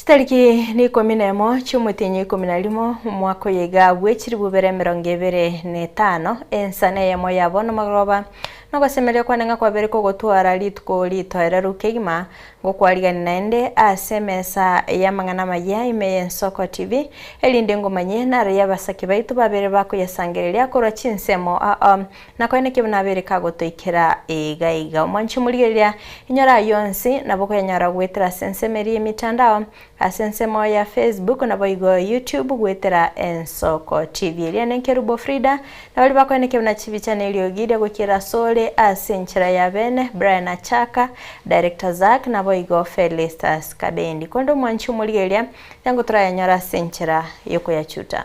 Chitariki n'ikomi nemo chi'omotienyi oikomi na rimo, omwaka oyo iga bwe chilifu ibere emerongo ebere na etano, ensa neyemo ya bono magoroba, nogosemeria kwane ng'a kwabere kogotwara rituko ritoereru kegima, ngokwarigania naende ase emesa y'amang'ana amayia ime y'Ensoko TV, erinde ngomanye naro y'abasake baito babere bakoyasangereria korwa chinsemo ao, Nakoeneki buna abeire kagotoikera iga iga. Omwanchi omorigereria, inyora ayio onsi, nabo okoyanyora goetera ase ensemo eria y'emitandao, ase ensemo ya Facebook naboigo YouTube goetera Ensoko TV. Eria nenkerubo Frida, na baria bakoenekia buna chibicha na eriogi ria goikera asore ase enchera ya bene, Brian Achaka, Director Zack naboigo Felistus Kabendi. Korende omwanchi omorigereria, yango torayanyore ase enchera yokoyachuta.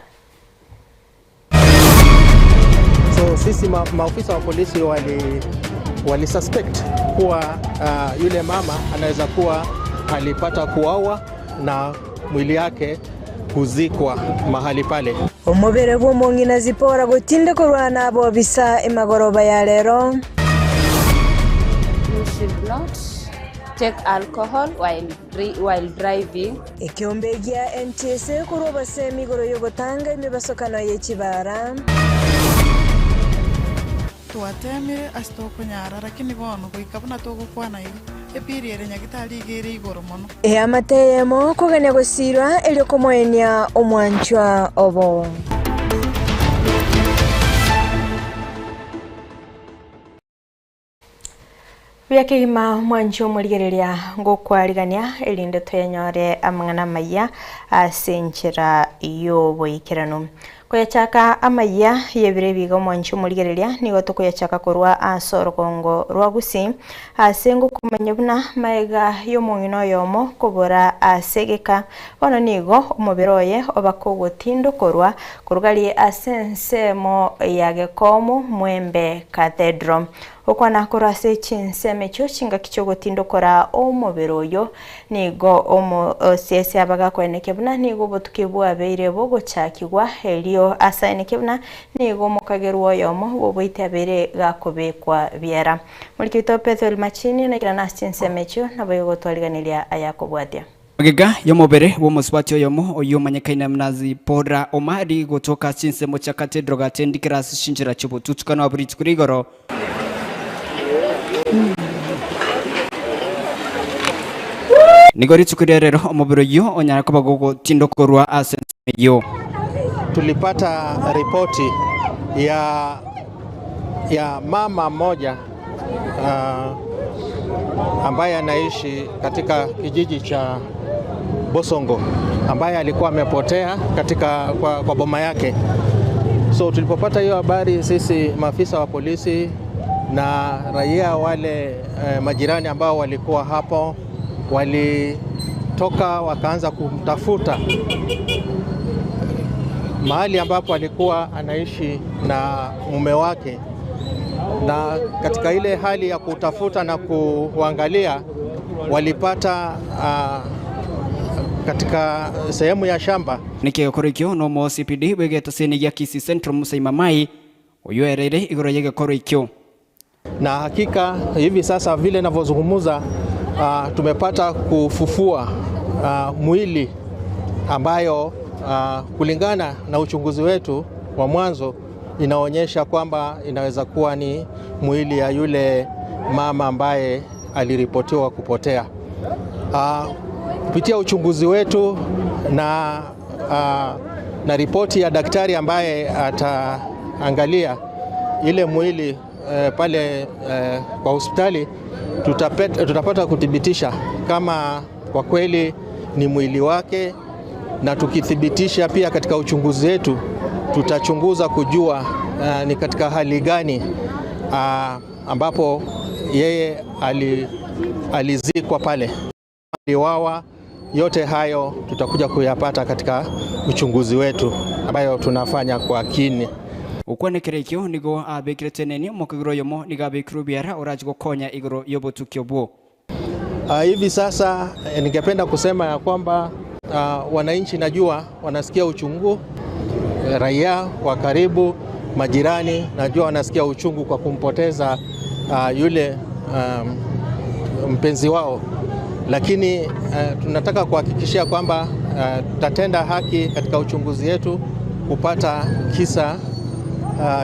So sisi ma, maofisa wa polisi wali, wali suspect kuwa uh, yule mama anaweza kuwa alipata kuawa na mwili yake kuzikwa mahali pale. Omobere bw'omong'ina Zipora gotinde korwa nabobisa emagoroba ya rero. You should not take alcohol while while driving. Ekeombe gia NTSA korwa obosemi igoro y'ogotanga emebasokano ye chibara. Twateemire ase tokonyara, lakini bono goika buna togokwana iga, ebiiri ere Nyagitari iga ere igoro mono. Eamate eyemo kogania gosiirwa erio komoenia omwanchwa obo. Buya kegima mwanche omorigereria ngokwarigania erinde toyanyore amang'ana amayia ase enchera y'oboikeranu. Koyachaka amayia y'ebiro ebi iga omwanche omorigereria nigo tokoyachaka korwa ase orogongo rwa Gusii ase ngokomanya buna magega y'omong'ina oyomo kobora ase egeka bono nigo omobere oye oba kogotindokorwa korwa ase ensemo ya Gekomu Mwembe Cathedral. Gokwana korwa ase chinsemo echio chingaki chi'ogotindokora omobere oyo, nigo omosiesi aba gakoenekia buna nigo obotuki bwabeire bogochakigwa, erio asaenekie buna nigo omokagerwa oyomo bw'oboiti abeire gakobekwa biera. Moriki oito Pethuel Machini naikerana ase chinsemo echio, naboigo gotwariganeria ayakobwatia. Magega y'omobere bw'omosubati oyomo oyio omanyekaine buna Zipporah Omari gotoka ase chinsemo chia Cathedral gatendikire ase chinchera chi'obotutukano abwo rituko ria igoro. Nigo rituko ria rero omobere oyio onyare koba gogotindokorwa ase ensemo eyio. Tulipata ripoti ya ya mama mmoja uh, ambaye anaishi katika kijiji cha Bosongo ambaye alikuwa amepotea katika kwa, kwa boma yake. So tulipopata hiyo habari sisi maafisa wa polisi na raia wale eh, majirani ambao walikuwa hapo walitoka wakaanza kumtafuta mahali ambapo alikuwa anaishi na mume wake, na katika ile hali ya kutafuta na kuangalia walipata uh, katika sehemu ya shamba. Niki egekoro ekio nomo OCPD bw'egetaseni gia Kisii Central Musa Imamai oyio oereire igoro y'egekoro ekio. Na hakika hivi sasa vile ninavyozungumza, uh, tumepata kufufua uh, mwili ambayo uh, kulingana na uchunguzi wetu wa mwanzo inaonyesha kwamba inaweza kuwa ni mwili ya yule mama ambaye aliripotiwa kupotea. Uh, kupitia uchunguzi wetu na, uh, na ripoti ya daktari ambaye ataangalia ile mwili eh, pale eh, kwa hospitali tutapet, tutapata kuthibitisha kama kwa kweli ni mwili wake, na tukithibitisha pia katika uchunguzi wetu tutachunguza kujua uh, ni katika hali gani uh, ambapo yeye ali, alizikwa pale aliwawa. Yote hayo tutakuja kuyapata katika uchunguzi wetu ambayo tunafanya kwa kini. Gokwana ekero nigo abekire teneni omokegiro oyomo nigo abekirwe obiara orache gokonya igoro y'obotuki obwo. Uh, hivi sasa eh, ningependa kusema ya kwamba uh, wananchi najua wanasikia uchungu, raia wa karibu, majirani najua wanasikia uchungu kwa kumpoteza uh, yule um, mpenzi wao, Lakini tunataka kuhakikishia kwamba tutatenda haki katika uchunguzi yetu kupata kisa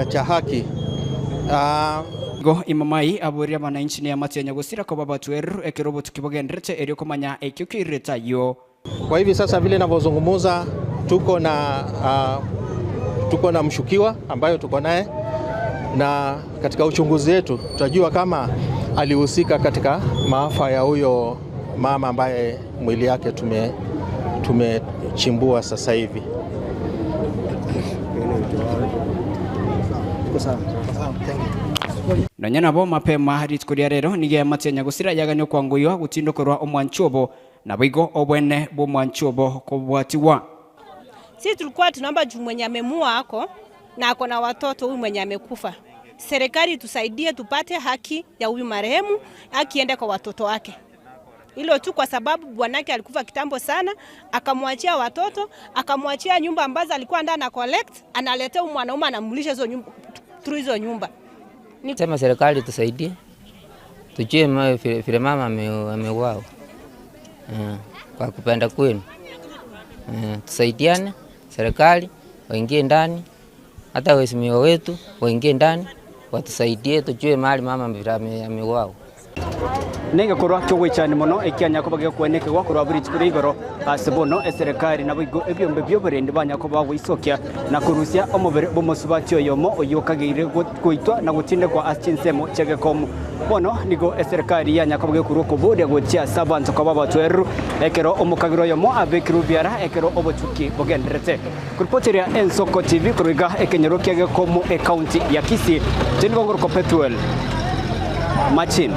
cha haki. Igo Imamai aboria abananchi na eamate ya nyagosira koba abatuereru ekero obotuki bogenderete erio komanya ekio keirete ayio. Kwa hivi sasa vile ninavyozungumza tuko na tuko na mshukiwa ambayo tuko naye na katika uchunguzi wetu tutajua kama alihusika katika maafa ya huyo mama ambaye mwili yake tumechimbua sasa hivi. Nonya nabo mapema rituko ria rero nigo eamate ya nyagosira yagania okwangoywa gotindokorwa omwanchi obo naboigo obwene bw'omwanchi obo kobwatiwa. Sisi tulikuwa tunaomba juu mwenye amemua ako na ako na watoto, huyu mwenye amekufa, serikali tusaidie tupate haki ya huyu marehemu, haki iende kwa watoto wake. Hilo tu, kwa sababu bwanake alikufa kitambo sana, akamwachia watoto, akamwachia nyumba ambazo alikuwa ndani na collect, analetea huyu mwanaume anamlisha hizo nyumba, through hizo nyumba. Ni Sema serikali tusaidie, tujue vile mama ameuawa. Kwa kupenda kwenu. Tusaidiane, serikali waingie ndani, hata waheshimiwa wetu waingie ndani, watusaidie tujue mahali mama ameuawa. Nenge korwa kyogoichani mono ekianya koba gekwenekegwa korwa buri rituko ria igoro ase bono eserekari nabo igo ebiombe bia oborendi banya koba goisokia na korusia omobere bw'omosubati oyomo oyio okageire goitwa na gotindekwa ase chinsemo chia gekomo. Bono nigo eserekari yanya koba gekorwa okoboria gochia ase abanto koba abatwereru ekero omokagiro oyomo abekirwe obiara ekero obochuki bogenderete. Koripoteria Ensoko TV korwa iga ekenyoro kia gekomo ecounty ya Kisii, Jane Gongoroko Pethuel Machin.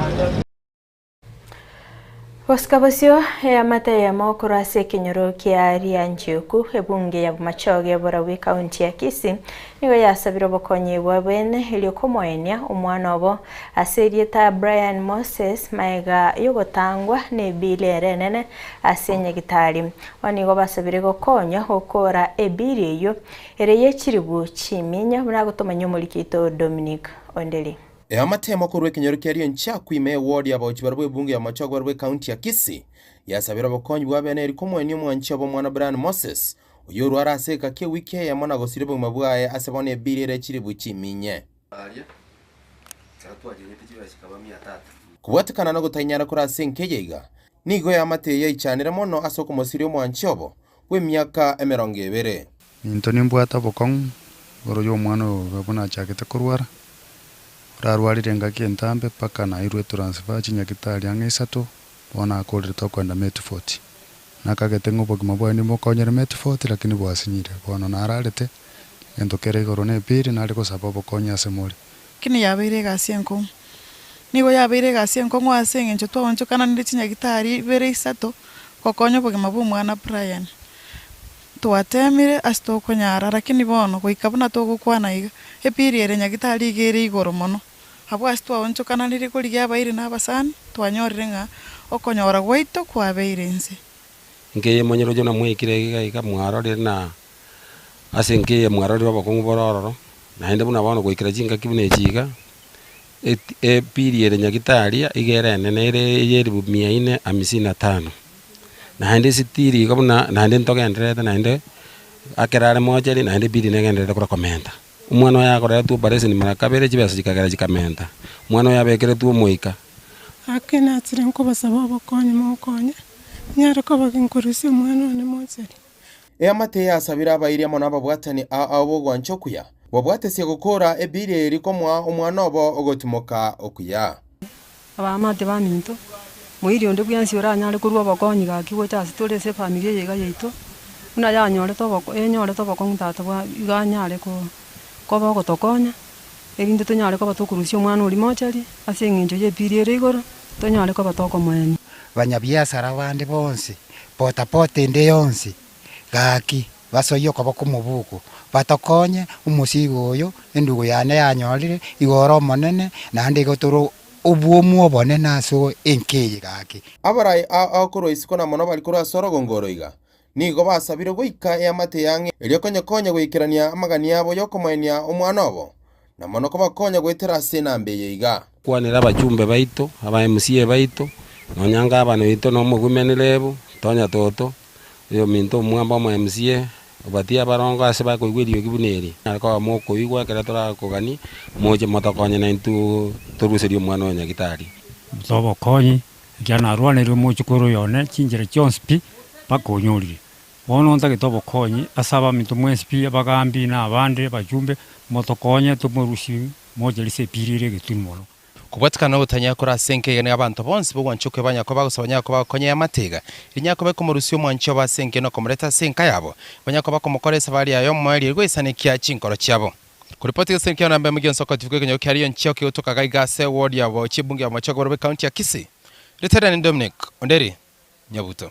Gosika bosio eamate eyemo korwa ase ekenyoro kia Rianjuku ebunge ya Bomachoge borabwo ekaunti ya Kisii nigo yasabire obokonyi bwa bene erio komoenia omwana obo ase erieta Brian Moses maega yogotangwa na ebili ere enene ase enyagitari. Bo nigo basabire gokonya gokora ebili eywo ere yechiribu chiminya buna gotomanya omorikito Dominic Onderi. Eamate eyemo korwa ekenyoro kia Rianchaku ime eward ya abaochi barabwo ebunge ya Bomachoge barabwo ekaunti ya Kisii yasabire obokonyi bwa bene eri komoenia omwanchi obo omwana Brian Moses oyio orware ase eka kia ewiki eyemo na gosiria obogima bwaye ase bono ebili ere chiribu chiminye. Kobwatekana na ogotainyara kore ase enka eye iga, nigo eamate eye yaichanire mono ase okomosiria omwanchi obo bw'emiaka emerongo ebere. Into nimbwate obokong'u igoro ya omwana oyo buna achagete korwara, orarwarire engaki entambe mpaka nairwe etransfer chinyagitari ang'e isato, bono akorire tokoenda Medford. Nakagete ng'a obogima bwaye nimbokonyere Medford lakini bwasinyire, bono nararete, egento kere igoro na epiri nare gosaba obokonyi ase more. Lakini yabeire egasi enkong'u. Nigo yabeire egasi enkong'u ase eng'encho twaonchokananire chinyagitari ibere isato, gokonya obogima bwa omwana Brian. Twatemire ase tokonyara lakini bono goika buna togokwana iga, epiri ere nyagitari iga ere igoro mono. Abwo ase twaonchokananire korigia abairi na abasani, twanyorire ng'a okonyora gwaito kwabeire inse. Nkeye monyoroche na mwaikire iga iga mwarorire na ase nkeye mwarorire obokong'u bore ororo, naende buna bono goikera chingaki buna echi iga, epiri ere nyagitari iga ere enene ere eye elifu mia nne hamsini na tano. Naende esitiri iga buna naende ntogendererete naende ekero are mochari naende ebiri negendererete korwa komenta. Omwana oye akoretwe operation mara kabere chibesa chikagera chikamenta, omwana oye abekeretwe omoika. Ake nachire nkobasaba obokonyi mokonye, nyare koba ginkorusia omwana one mochari. Eamate yasabire abairi amo nababwatani ao ao b'ogwancha okuya, bobwatesie gokora ebiri eri komoa omwana obo ogotimoka okuya. Abaamate baminto, moiri onde bwensi oranyare korwa obokonyi gaki gocha ase tore ase efamiri eye iga yaito, buna yanyorete oboko enyorete obokong'u tata bwa iga anyare ko koba ogotokonya, erinde tonyare koba tokorusia omwana oria mochari, ase eng'encho ya epiri ere igoro, tonyare koba tokomoenia. Banyabiasara bande bonsi, potapota ende yonsi, gaki basoyie okoboko omobuko, batokonye omosigo oyo, endugu yane yanyorire, igo ore omonene, naende igo tore obwomu obonene ase enka eye gaki. Abarai ao ao korwa isiko na mono bari korwa ase orogongo oro iga, nigo basabire goika eamate y'ang'e erio konyekonya goikerania amagani abo y'okomoenia omwana obo, na mono kobakonya goetera ase enamba eye iga. Kwanera abachumbe baito, aba MCA baito, Nonya ngabana oito na omogumeni Rebu, Tonya Toto, oyominto omwamba omo MCA, obatie abarongo ase bakoigwa eriogi buna eri. Nare koba mokoigwa ekero torakoganie, moche motokonye naintwe toruserie omwana oyo nyagitari. Tobokonyi, ekiagera narwaneirwe mochokoro oyo one chinchera chionsi pi, mpaka onyorire. Bono ntagete obokonyi ase abaminto mwensi pi, abagambi na abande, abachumbe, motokonye tomorusie moche ase epiiri ere egetunu mono. Kobwatikana nogotanya kore ase enka iga nigo abanto bonsi b'ogwancha okwe banya koba gose banyare koba gokonyea amate iga, rinyare koba ekomorusia omwanchi obo ase enka na okomoreta ase enka yabo, banyare koba komokora esabari yaye omoerio goisanekia chinkoro chiabo. Koripoti gose enkio namba emo gionsi okotifuka ekenyoro kia Rion Chioki gotoka gaiga ase eward ya Bochi ebunge ya Bomachoge barobwo ekaunti ya Kisii. Ritere ni Dominic Onderi Nyabuto.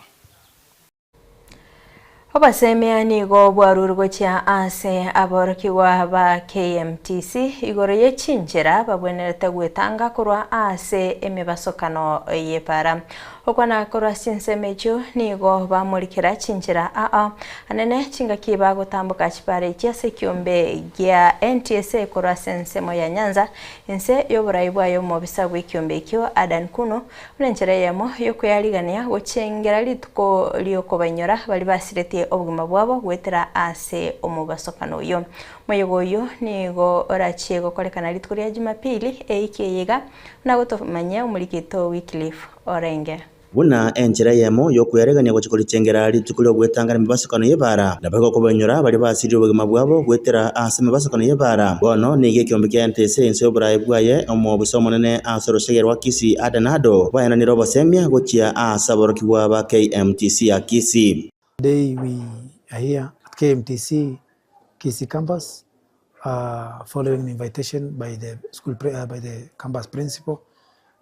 Obosemia nigo bwarurwe gochia ase aborokigwa ba KMTC igoro ye chinchera babwenerete gwetanga korwa ase emebasokano y'epara. Okwana korwa chinsemo echio nigo bamorikera chinchera aa anene chingaki bagotamboka chipara echi ase ekiombe gia NTSA korwa ase ensemo ya Nyanza inse y'oborai bwaye omobisa bw'ekiombe ekio Adan Kuno Buna enchera eyemo y'okweyarigania gochengera rituko ri'okobainyora baria basiretie obogima bwabo goetera ase omobasokano oyio. Omoyega oyio nigo orachie gokorekana rituko ria Jumapili eiki eye iga, buna gotomanyia omorikito Wycliffe Orenge. Buna enchera eyemo y'okwearegania gochia korichengera rituko ri'ogwetangana emebasokano y'ebaara, naboigo okobainyora baria basiririe obogima bwabo goetera ase emebasokano y'ebaara. Bono nigo ekeombe kia NTSA inse y'oboraai bwaye omobisa omonene ase orosege rwa Kisii Adan Ado baenanire obosemia gochia ase aborokigwa ba KMTC ya Kisii. Today we are here at KMTC Kisii campus following an invitation by the school by the campus principal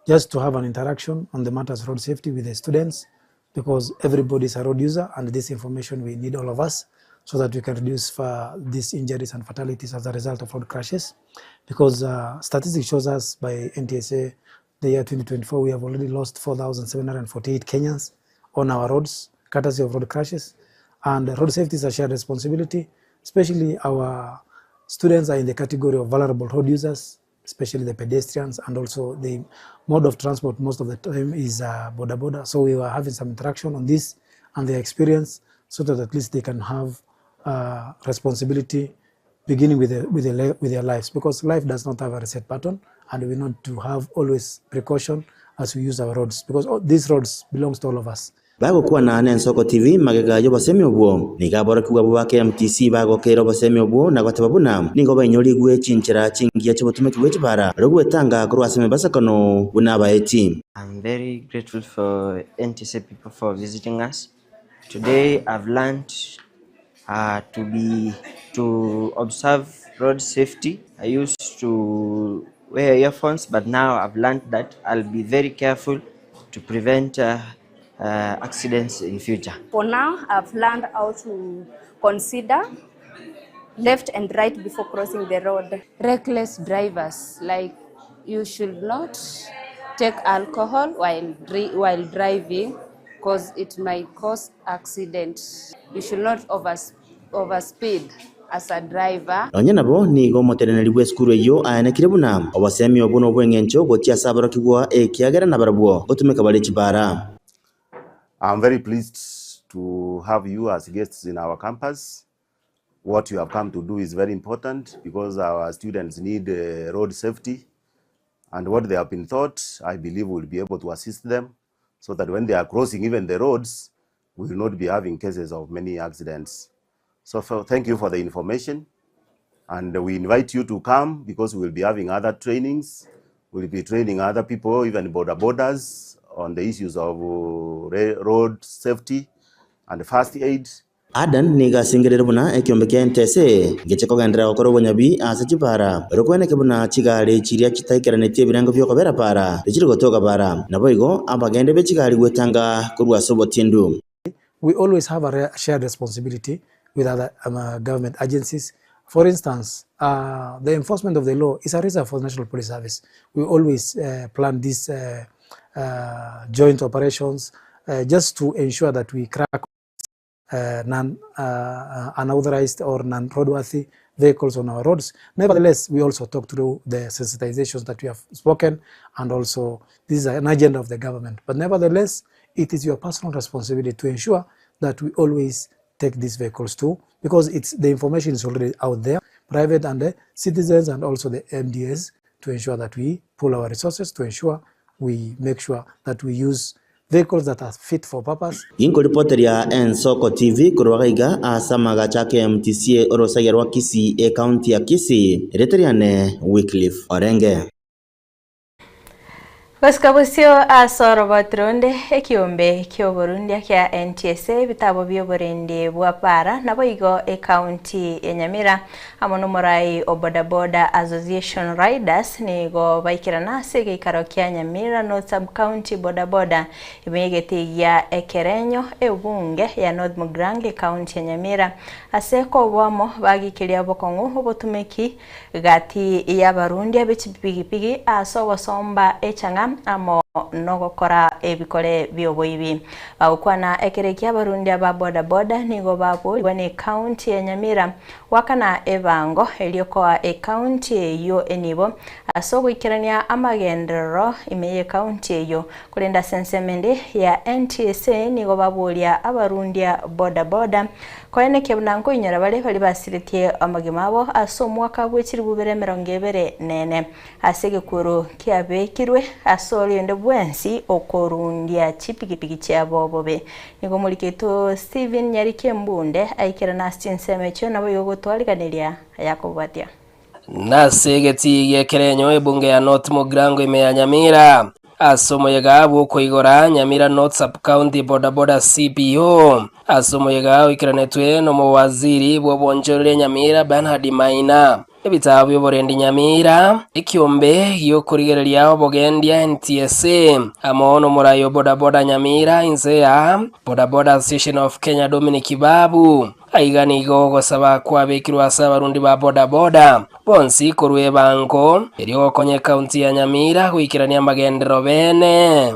just to have an interaction on the matters road safety with the students because everybody is a road user and this information we need all of us so that we can reduce uh, these injuries and fatalities as a result of road crashes because uh, statistics shows us by NTSA the year 2024 we have already lost 4,748 Kenyans on our roads courtesy of road crashes and road safety is a shared responsibility especially our students are in the category of vulnerable road users especially the pedestrians and also the mode of transport most of the time is uh, boda boda. So we were having some interaction on this and their experience so that at least they can have uh, responsibility beginning with, the, with, the, with their lives because life does not have a reset button and we need to have always precaution as we use our roads because all, these roads belongs to all of us. Bagokwana n'Ensoko TV magega y'obosemi obwo, nigo aborokigwa abwo ba KMTC bagokeire obosemi obwo na goteba buna nigo bainyorigwe chinchera chingiya chi'obotumeki bwe chibara erio gwetanga korwa ase emebasakano buna abaeti. I'm very grateful for NTSA people for visiting us. Today I've learned uh, to be to observe road safety. I used to wear earphones, but now I've learned that I'll be very careful to prevent uh, uh, accidents in future. For now, I've learned how to consider left and right before crossing the road. Reckless drivers, like you should not take alcohol while, while driving because it might cause accident. You should not over, overspeed as a driver. Nonya nabo, nigo omoteneneri bw'esukuru eyio aenekire buna obosemi obwo nobw'engencho gochia ase aborokigwa ekiagera nabarabwo gotumeka bare chibara. I'm very pleased to have you as guests in our campus. What you have come to do is very important because our students need uh, road safety and what they have been taught, I believe will be able to assist them so that when they are crossing even the roads, we will not be having cases of many accidents. So for, thank you for the information. And we invite you to come because we will be having other trainings. We'll be training other people, even boda bodas, on the issues of uh, road safety and first aid. Adan nigo asengerire buna ekiombe kia NTSA ngeche kogenderera gokora obonyabi ase chibara, ere kweneke buna chigari chiria chitaikeranetie ebirengo bi'okobera bara tichiri gotoka bara, naboigo abagende be chigari gwetanga korwa ase obotindu. We always have a shared responsibility with other um, uh, government agencies. For instance, uh, the enforcement of the law is a reserve for the National Police Service. We always uh, plan these uh, uh, joint operations uh, just to ensure that we crack Non unauthorized or non roadworthy vehicles on our roads. Nevertheless, we also talk through the sensitizations that we have spoken and also this is an agenda of the government. But nevertheless, it is your personal responsibility to ensure that we always take these vehicles to because it's the information is already out there, private and the citizens and also the MDAs to ensure that we pool our resources to ensure we make sure that we use vehicles that are fit for purpose. Ginkoripoteria Ensoko TV korwa gaiga ase amagacho a KMTC orosagia rwa Kisii ecounty ya Kisii, erieta riane Wycliffe Orenge. Gosika bosio ase oroboti ronde, ekiombe ki'oborundia kia NTSA, ebitabo bi'oborendi bwa para, naboigo ecounty ya Nyamira amo nomorai o Bodaboda Association Riders nigo baikerana ase egeikaro kia Nyamira North Sub-County Bodaboda ime y'egetii gia Ekerenyo ebunge ya North Mugirango ecounty ya Nyamira ase koboamo bagikeria obokong'u obotumeki Gati y'abarundia be chipigipigi ase ogosomba echang'a amo nogokora ebikore bi'oboibi. Bagokwana ekero ekia abarundia ba boda boda nigo baborigwe n'ecounty ya Nyamira goakana ebango erio koa ecounty eyio enibo ase ogoikerania amagenderero ime y'ecounty eyio. Korende ase ensemo ende ya NTSA nigo baboria abarundia boda boda Koenekia buna nkoinyora baria baria basiretie amagima abo ase omwaka bwe chilifu bibere emerongo ebere nene, ase egekuro kiabekirwe ase orende bwensi okorundia chipigipigi chiabo bobe. Nigo omoriki oito Stephen Nyariki Embunde aikerana ase chinsemo echio naboigo gotwariganeria ayakobwatia. Nase egetii gi'ekerenyo ebunge ya North Mugirango ime ya Nyamira, ase omoyega bw'okoigora Nyamira North Sub-County Bodaboda CBO. Ase omoyega oikeranetwe nomowaziri bw'obonchoreria Nyamira Bernard Maina, ebitabu bi'oborendi Nyamira, ekiombe gi'okorigereria obogendia NTSA, amo nomorai o Bodaboda Nyamira inse ya Bodaboda Association of Kenya Dominic Babu. Aiga nigo ogosaba kwabekirwe ase abarundi ba bodaboda bonsi korwa ebango erio gokonya ekaunti ya Nyamira goikerania amagenderero bene.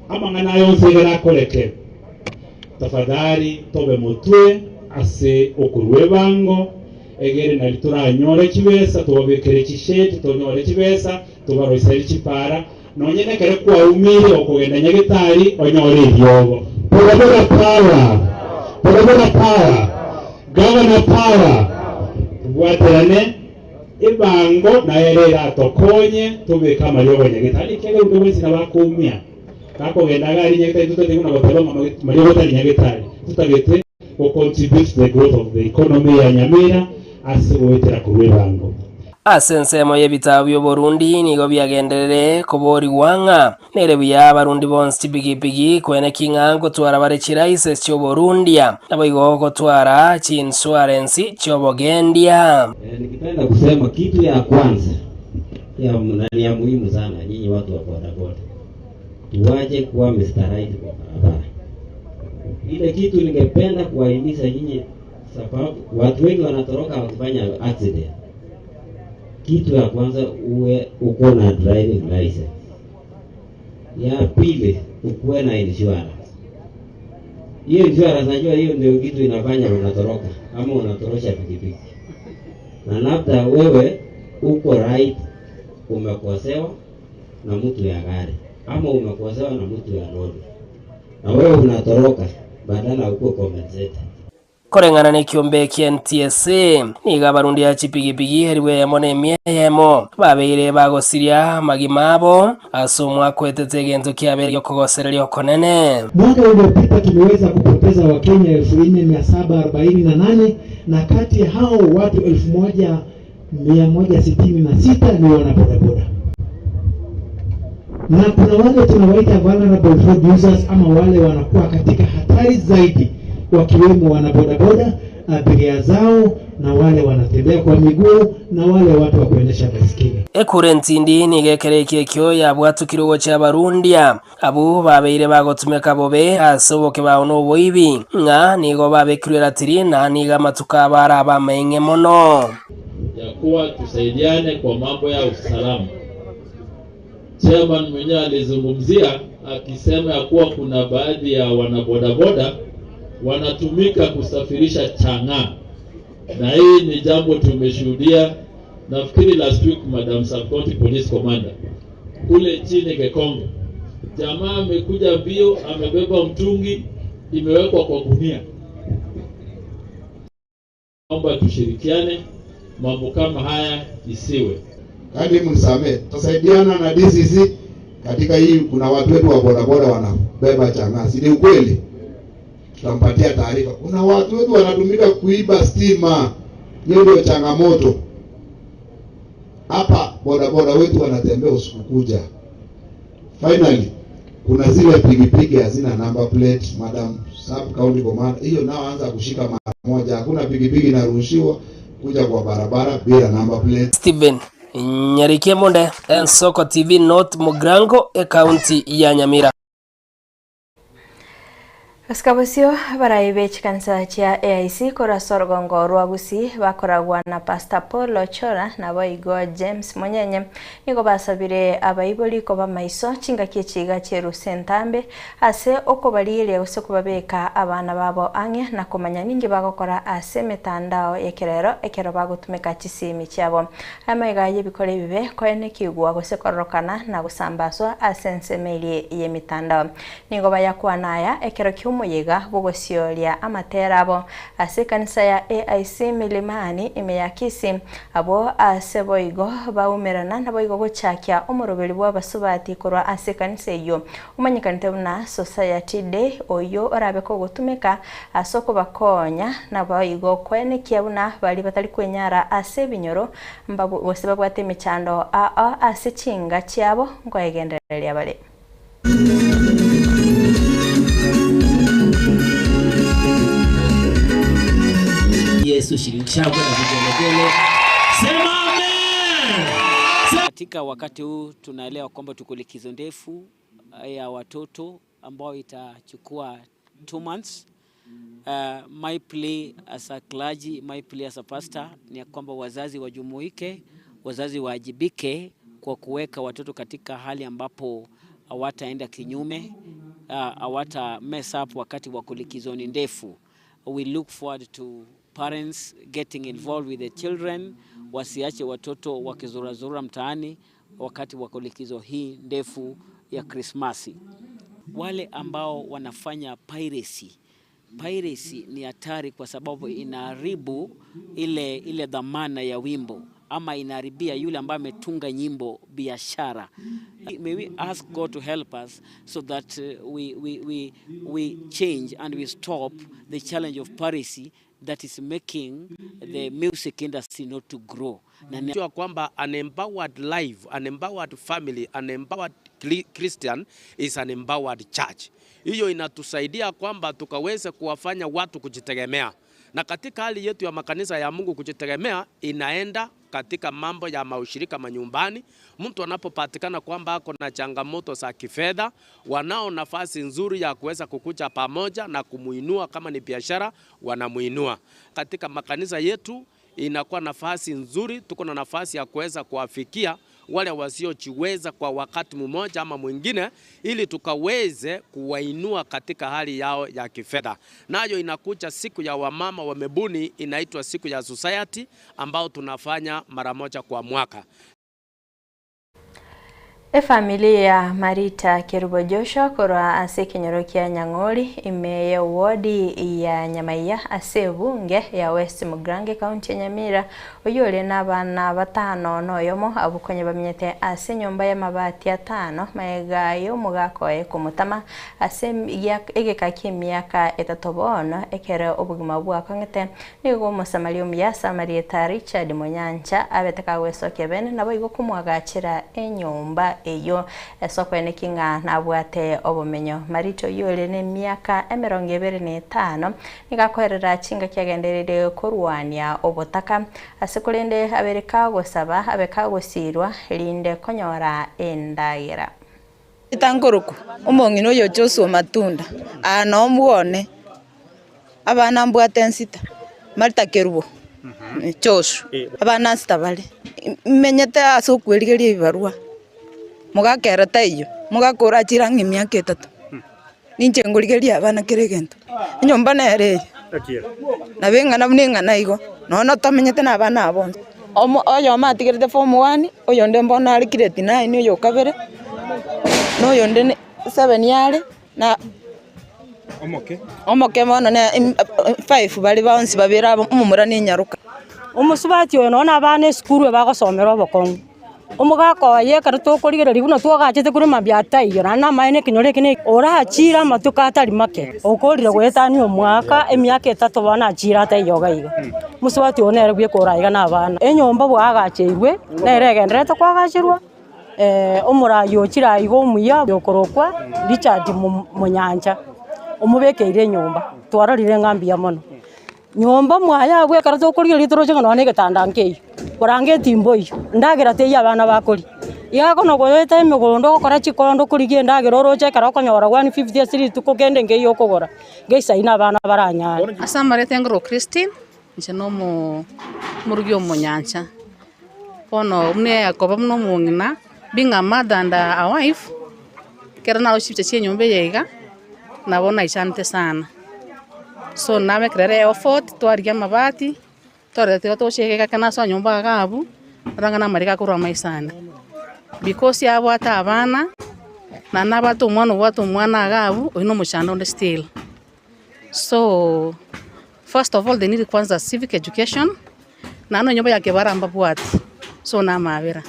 Amang'ana aya onsi ekero akoreke, tafadhali tobe motwe ase okorua ebango, egere nari toranyore chibesa tobabekere chisheti, tonyore chibesa tobaroiserie chipara, nonye nekero kwaumire okogenda nyagetari onyore eriogo. Bodaboda power! Bodaboda power! Governor power! Tobwaterane ebango naye ere eratokonye tobeke amariogo nyagetari ekiagera onde bwensi nabo akoumia gakogenda iga aria nyagetari totagete buna goteba ng'a mariogo tari nyagetari totagete go contribute to the growth of the economy ya Nyamira ase goetera korwa ebango. Ase ensemo y'ebitabu bi'oborundi nigo biagenderere koborigwa ng'a nere buya abarundi bonsi chipigipigi koeneki ng'a ngotwara bare chilicense chi'oborundia, naboigo gotwara chiinsuarensi chi'obogendia. Nikipenda kusema kitu ya kwanza ya na ni ya muhimu sana, nyinyi watu wa bodaboda, tuwache kuwa Mr. Right kwa barabara. Ile kitu ningependa kuwahimiza nyinyi, sababu watu wengi wanatoroka wakifanya accident. Kitu ya kwanza uwe uko na driving license. Ya pili ukuwe na insurance. Hiyo insurance najua hiyo ndio kitu inafanya unatoroka ama unatorosha pikipiki. Na labda wewe uko right, umekosewa na mtu ya gari ama umekosewa na mtu ya lori, na wewe unatoroka badala ukuwe compensated. Koreng'ana nekiombe kia NTSA, nigo abarundi a chipigipigi elifu eyemo na emia eyemo babeire bagosiria amagima abo ase omwaka oetete egento kiabeire giokogosereria okonene. Mwaka uliopita tumeweza kupoteza Wakenya 4748 na kati ya hao watu 1166 ni wanabodaboda, na kuna wale tunawaita vulnerable road users ama wale wanakuwa katika hatari zaidi, wakiwemo wanabodaboda, abiria zao na wale wanatembea kwa miguu na wale watu wa kuendesha baiskeli. Ekura entindi nigo ekerekia ekio yabwatukire gochia abarundia abwo babeire bagotumeka bobe ase obokebao na oboibi, ng'a nigo babekirwe eratiri na nigo amatuko abo arabe amaeng'e mono. ya kuwa tusaidiane kwa mambo ya usalama. Chairman mwenyewe alizungumzia akisema ya kuwa kuna baadhi ya wanabodaboda wanatumika kusafirisha chang'aa, na hii ni jambo tumeshuhudia. Nafikiri last week, Madam Sub County Police Commander kule chini Gekonge, jamaa amekuja mbio, amebeba mtungi imewekwa kwa gunia. Naomba tushirikiane, mambo kama haya isiwe. Kadi mnisamee, tutasaidiana na DCC katika hii. Kuna watu wetu wa bodaboda wanabeba chang'aa, si ni ukweli? Tutampatia taarifa. Kuna watu wetu wanatumika kuiba stima, hiyo ndio changamoto hapa. Bodaboda wetu wanatembea usiku kucha. Finally, kuna zile pikipiki hazina number plate, Madam Sub County Commander, hiyo nao anza kushika mara moja. Hakuna pikipiki inaruhusiwa kuja kwa barabara bila number plate. Stephen Nyarikie Monde, Ensoko TV, North Mugirango, Ekaunti ya Nyamira. Gosika bosio abarai be chikanisa chia AIC korwa ase orogongo rwa Gusii bakoragwa na Pastor Paul Ochola naboigo James Monyenye nigo basabire abaibori koba maiso chingaki echi iga chierusa entambe ase okobarigeria gose kobabeka abana babo ang'e na komanya ninki bagokora ase emetandao y'ekerero ekero bagotumeka chisimi chiabo. Amaiga y'ebikora ebibe koenekigwa gose kororokana na gosambaswa ase ensemo eria y'emetandao. Nigo bayakwana aya ekero ki'omoyega bw'ogosioria amatera abo ase ekanisa ya AIC Milimani ime ya Kisii, abwo ase boigo baumerana naboigo gochakia omoroberi bw'abasubati korwa ase ekanisa eyio omanyekanete buna Society Day oyio orabe kogotumeka ase okobakonya naboigo koenekia buna baria batari kwenyara ase ebinyoro gose babwate emechando ao ase chinga chiabo nkoegendereria bare. Yesu shangwe na vigelegele. Sema amen. Katika wakati huu tunaelewa kwamba tuko likizo ndefu ya watoto ambayo itachukua 2 months. My plea as a clergy, my plea as a pastor ni ya kwamba wazazi wajumuike, wazazi waajibike kwa kuweka watoto katika hali ambapo hawataenda kinyume, hawata mess up wakati wa likizoni ndefu. We look forward to parents getting involved with the children, wasiache watoto wakizurazura mtaani wakati wa likizo hii ndefu ya Krismasi. Wale ambao wanafanya piracy, piracy ni hatari kwa sababu inaharibu ile, ile dhamana ya wimbo ama inaharibia yule ambaye ametunga nyimbo biashara. May we ask God to help us so that we change and we stop the challenge of piracy that is making the music industry not to grow. Na Jua kwamba an empowered life, an empowered family, an empowered Christian is an empowered church. Hiyo inatusaidia kwamba tukaweze kuwafanya watu kujitegemea, na katika hali yetu ya makanisa ya Mungu kujitegemea inaenda katika mambo ya maushirika manyumbani. Mtu anapopatikana kwamba ako na changamoto za kifedha, wanao nafasi nzuri ya kuweza kukuja pamoja na kumuinua, kama ni biashara wanamuinua. Katika makanisa yetu inakuwa nafasi nzuri, tuko na nafasi ya kuweza kuwafikia wale wasiojiweza kwa wakati mmoja ama mwingine, ili tukaweze kuwainua katika hali yao ya kifedha. Nayo inakuja siku ya wamama wamebuni, inaitwa siku ya society, ambao tunafanya mara moja kwa mwaka. Efamiri ya Marita Kerubo Joshua korwa ase ekenyoro kia Nyang'ori ime ye wodi ya Nyamaiya ase ebunge ya West Mugirango county ya Nyamira oyio ore na abana batano na oyomo abwo konya bamenyete ase enyomba y'amabati atano maega y'omogaka oye komotama ase egeka kia emiaka etato bono ekero obogima bwakong'ete nigo omosamaria omuya ase amarieta Richard Monyancha abete kagwesokia bene naboigo komwagachera enyomba eyo esokoeneki ng'a nabwate obomenyo. Marita oyio ore na emiaka 25 nigo akoerera chingaki agenderere korwania obotaka ase korende abere kagosaba abe kagosirwa erinde konyora endagera. Etankoruku omong'ina oyo Joshua Matunda, aa noo mbwone, abana mbwate ensita, Martha Kerubo, Joshua, abana nsita bare, menyete ase okwerigeria ebibarua, mogaka ere taiyo, mogaka orachire ang'e emiaka etato. Ninche ngorigereria abana kera egento, enyomba nere eye, nabo eng'ana buna eng'ana igo, nonya tamenyete na abana aba bonsi. Omo oyomo atigerete form one, oyonde mbono are grade nine oyo okabere, na oyonde ne seven are, na omoke bono ne five bare bonsi babere aba omomura na enyaroka. Omosubati oyo nonya na abana esukuru ebagosomera obokong'u. Omogaka oye ekero tokorigereria buna twagachete korwa mambia ataiyo, naende namaene ekenyoro eke ne orachire amatuko atari make, okorire goetania omwaka, emiaka etato bono achire ataiyo iga iga. Mosubati oyo nere bweka ore aiga na abana. Enyomba bwagacheirwe, nere egendererete koagacherwa, omoraia ochire aiga omuya okorokwa Richard Monyancha, omobekeire enyomba, twarorire ng'a mbuya mono. Nyomba mwaye abwo ekero tokorigereria toroche ng'a nonya na egetanda nkeiyo, korangeti mboiyo, endagera teiyo abana bakoria. Iga kono goeta emegondo ogokora chikondo okorigia endagera oroche ekero okonyora 150 ase rituko kende nkeiyo okogora, ngesaine abana baranyare. Ase amareta engoro Christine, inche na omo omorugi omonyancha. Bono buna eyakoba buna omong'ina, being a mother and a wife, ekero naroche chibicha chia enyomba eye iga, nabo naichanete sana. So nabekera ere effort, twarigia amabati, twarora tiga tocheke gake nasoa nyomba iga abwo, rora ng'a namariga akorwa amaiso ane. Because abwate abana, naende nabwate omwana obwate omwana iga abwo, oyio na omochando onde still. So, first of all they need kwanza civic education, naende nonya oboyake bara mbabwati, so na amabera.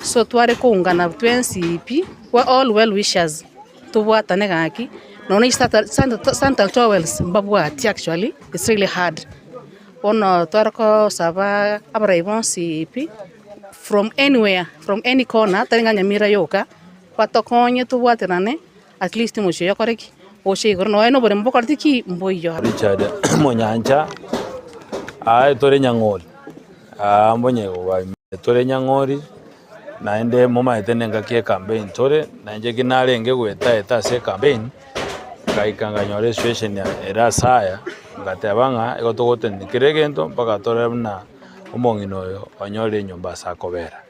So tware koungana twensi pi, we all well wishers, tobwatane gaki, nonya na sanitary towels mbabwati actually, it's really hard. Bono tware kosaba abarai bonsi pi, from anywhere, from any corner, tari ng'a Nyamira yoka, batokonye tobwaterane. At least omochie oyo okore ki? Oche igoro nonya na oboremo bokoreti ki? Mboiyo. Richard Monyancha, Aye tore Nyang'ori, aa mbonye tore Nyang'ori, naende momaete na engaki ya ecampaign tore, na inche ki narenge goeta eta ase ecampaign, ngaika nkanyora esituation ere ase aya, ngateba ng'a igo togotenenia kera egento mpaka torore buna omong'ina oyo onyorire enyomba ase akobera.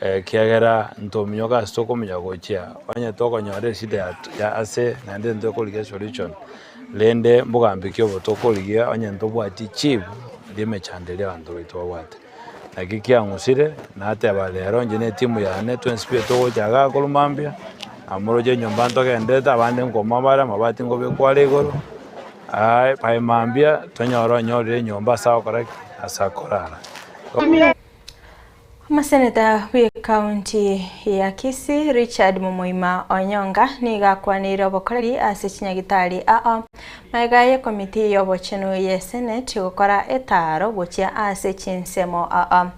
Ekiagera ntominyoka ase tokominyoka gochia, onye tokonyora eshida ya ase naende ntokorigia esolution, rende mbogambi ki obo tokorigia onye ntobwati chief ria emechando eria abanto baito babwate. Naki kiang'usire, nateba rero inche na etimu yane twensi pi togocha igaa korwa mambia, namoroche enyomba ntogendete abande nkoma bare amabati nkobekwa are igoro, by mambia tonyore onyorire enyomba ase agokora ki? Ase akorara. Omoseneta bw'Ekaunti ya Kisii Richard Momoima Onyonga nigo akwaneire obokoreri ase chinyagitari ao magega y'ekomiti y'obochenu ye Senate gokora etaaro gochia ase chinsemo ao.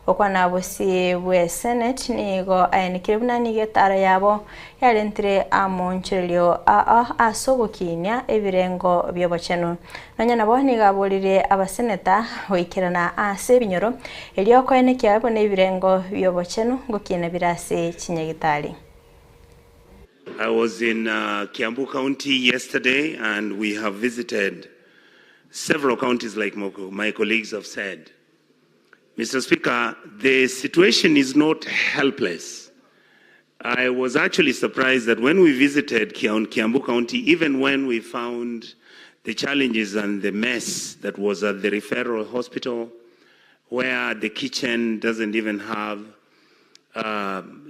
Gokwana bosio bwe Senate nigo aenekire buna nigo etaaro yabo yarentire amoonchorerio ao ase ogokinia ebirengo bi'obochenu. Nonya nabo nigo aboririe abaseneta goikerana ase ebinyoro, erio koenekia buna ebirengo bi'obochenu ngokiina bire ase chinyagitari. I was in Kiambu County yesterday and we have visited several counties like my colleagues have said. Mr. Speaker, the situation is not helpless. I was actually surprised that when we visited Kiambu County, even when we found the challenges and the mess that was at the referral hospital, where the kitchen doesn't even have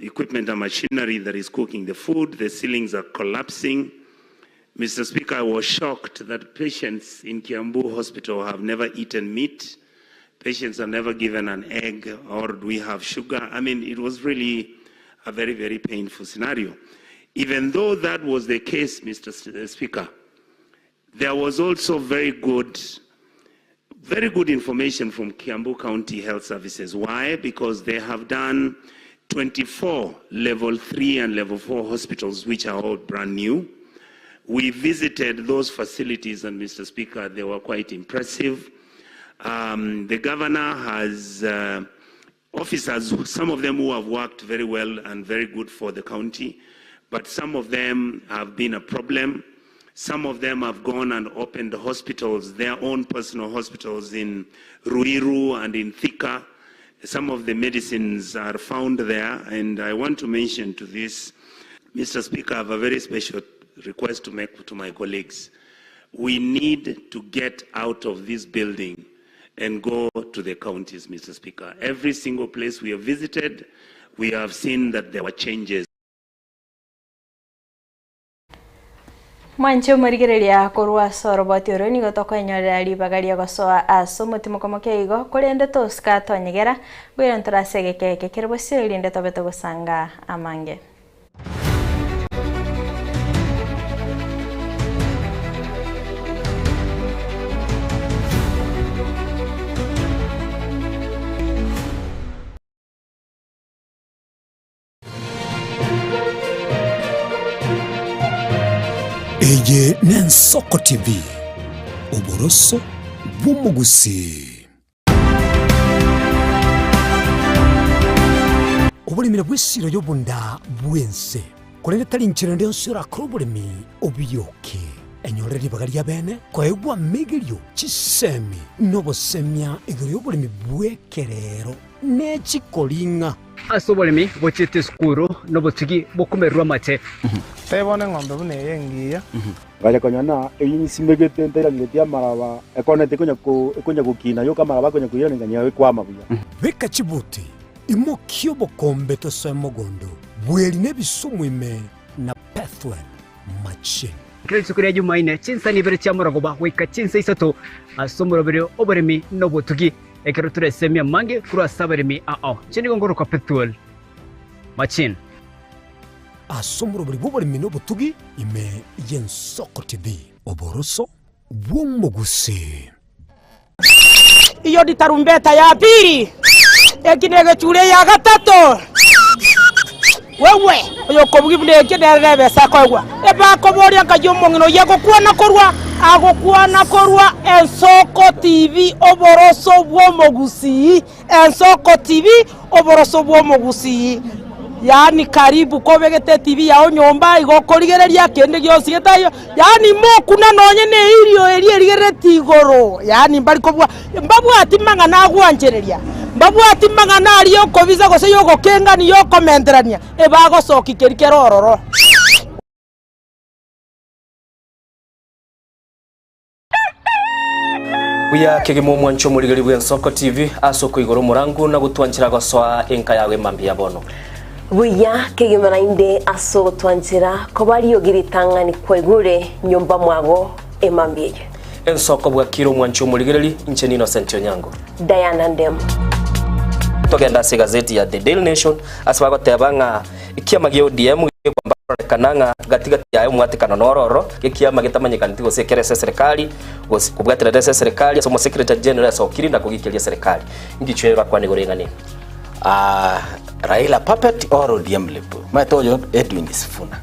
equipment and machinery that is cooking the food, the ceilings are collapsing. Mr. Speaker, I was shocked that patients in Kiambu Hospital have never eaten meat. Patients are never given an egg or do we have sugar? I mean, it was really a very, very painful scenario. Even though that was the case, Mr. Speaker, there was also very good, very good information from Kiambu County Health Services. Why? Because they have done 24 level 3 and level 4 hospitals, which are all brand new. We visited those facilities, and Mr. Speaker, they were quite impressive. The governor has officers, some of them who have worked very well and very good for the county, but some of them have been a problem. Some of them have gone and opened hospitals, their own personal hospitals in Ruiru and in Thika. Some of the medicines are found there, and I want to mention to this, Mr. Speaker, I have a very special request to make to my colleagues. We need to get out of this building and go to the counties, Mr. Speaker. Every single place we have visited, we have seen that there were changes. Mwanche omorigereria korwa ase oroboti oro nigo tokoenyorera ribaga ria gosoa ase omotimoka moke igo, korende tosika tonyegera, ngoira ntore ase egeka eke kere bosio erinde tobe togosanga amange. Eye n'Ensoko TV, oboroso bw'omogusii. Oboremi nabwo esiro y'obonda bw'ense, korende tari inchera ende yonsi orakore oboremi obioke. Enyorere ribaga ri'abeene koegwa amegerio, chisemi, na obosemia igoro y'oboremi bw'ekerero ne chikoring'a. Ase oboremi bochiete esukuru nobotugi bokomererwa amache. Tebona eng'ombe buna eye engiya. Ngacha konya na eyio nsimegete ntairaneretie amaraba, ekonete ekonya ko ekonya gokina yoka amaraba akonya koiranekania ekwama buya. Beka chibuti, imokia obokombe tosoe mogondo, bweri na ebisumu ime na Pethuel machine. Kera rituko ria Jumaine, chinsa ibere chia morogoba goika chinsa isato ase omoroberi oboremi na obotugi, ekero toresemie amange korwa ase abaremi ao. Inche nigo nkorokwa Pethuel Machine. Ase omoroberi bw'oboremi na obotugi ime y'Ensoko TV. Oboroso bw'omogusii. Iyo ni tarumbeta ya pili, eki negechure ya gatato. Wewe oyokobugia buna eki nere nebesa akoegwa. Ebakoboria nkai omong'ina oyio agokwana korwa agokwana korwa Ensoko TV oboroso bw'omogusii. Ensoko TV oboroso bw'omogusii. Yaani karibu kobegete etibi yao nyomba igo okorigereria kende gionsi getaiyo, yaani mokuna nonye ne eirio eria erigerereti igoro, yaani mbari kobua mbabwati mang'ana agwanchereria, mbabwati mang'ana aria okobisa gose ya ogokengania ya okomenterania, ebagosokia keria kere ororo. Buya kegima omwancho omorigeri bw'Ensoko TV ase okoigora omorangu na gotwanchera gosoa enka yago emambia ya bono. Buya kegima naende ase ogotwanchera koba riogi ritang'ani kwaigure nyomba mwago emambia eye. Ensoko bwakire omwancho omorigereri, inche n'Innocent Onyango. Diana Ndemo. Togende ase egazeti ya The Daily Nation ase bagoteba ng'a ekiama gia ODM gekwamba kororekana ng'a gati gati yaye omwatekano noro ororo, gekiama getamanyekaneti gose ekere ase eserekari gose kobwaterera ase eserekari ase omosecretary general asokire na kogikeria eserekari. Ngichwe bakwane igoro ing'ana eye. Ah, Raila puppet or ODM lip. Maete oyo Edwin Sifuna.